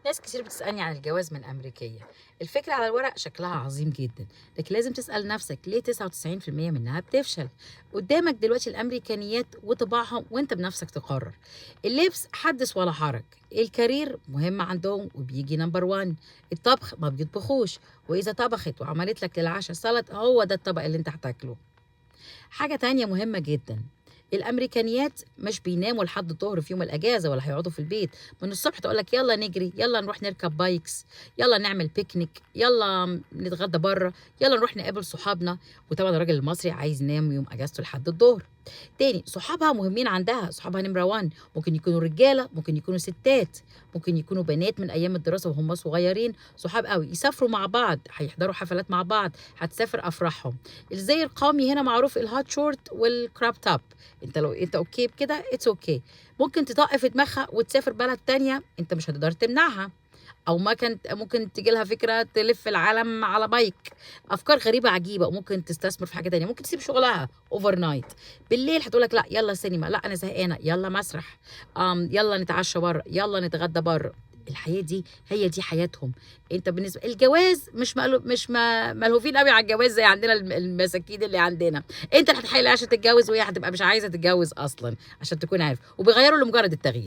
ناس كتير بتسألني عن الجواز من أمريكية. الفكرة على الورق شكلها عظيم جدا، لكن لازم تسأل نفسك ليه 99% منها بتفشل. قدامك دلوقتي الأمريكانيات وطباعهم، وانت بنفسك تقرر. اللبس حدث ولا حرج، ال career مهم عندهم وبيجي number 1، الطبخ ما بيطبخوش، وإذا طبخت وعملت لك للعشاء سلطة هو ده الطبق اللي انت هتاكله. حاجة تانية مهمة جدا، الامريكانيات مش بيناموا لحد الظهر في يوم الاجازة ولا هيقعدوا في البيت من الصبح. تقول لك يلا نجري، يلا نروح نركب bikes، يلا نعمل بيكنيك، يلا نتغدى بره، يلا نروح نقابل صحابنا. وطبعا الراجل المصري عايز ينام يوم اجازته لحد الظهر. تاني، صحابها مهمين عندها، صحابها نمره 1، ممكن يكونوا رجاله، ممكن يكونوا ستات، ممكن يكونوا بنات من ايام الدراسة وهم صغيرين، صحاب قوي، يسافروا مع بعض، هيحضروا حفلات مع بعض، هتسافر افراحهم. الزي القومي هنا معروف، ال hot short وال crop top. انت لو انت okay بكده it's okay. ممكن تطق في دماغها وتسافر بلد تانية، انت مش هتقدر تمنعها. او ما كانت ممكن تجي لها فكرة تلف العالم على bike، افكار غريبة عجيبه. وممكن تستثمر في حاجة تانية، ممكن تسيب شغلها overnight. بالليل هتقول لك لا يلا سينما، لا انا زهقانه يلا مسرح، يلا نتعشى بره، يلا نتغدى بره. الحياة دي هي دي حياتهم. انت بالنسبة الجواز مش مقلو مش ما ملهوفين قوي على الجواز زي عندنا المساكين اللي عندنا. انت اللي هتحايل عشان تتجوز، وهي هتبقى مش عايزه تتجوز اصلا عشان تكون عارف، وبيغيروا لمجرد التغيير.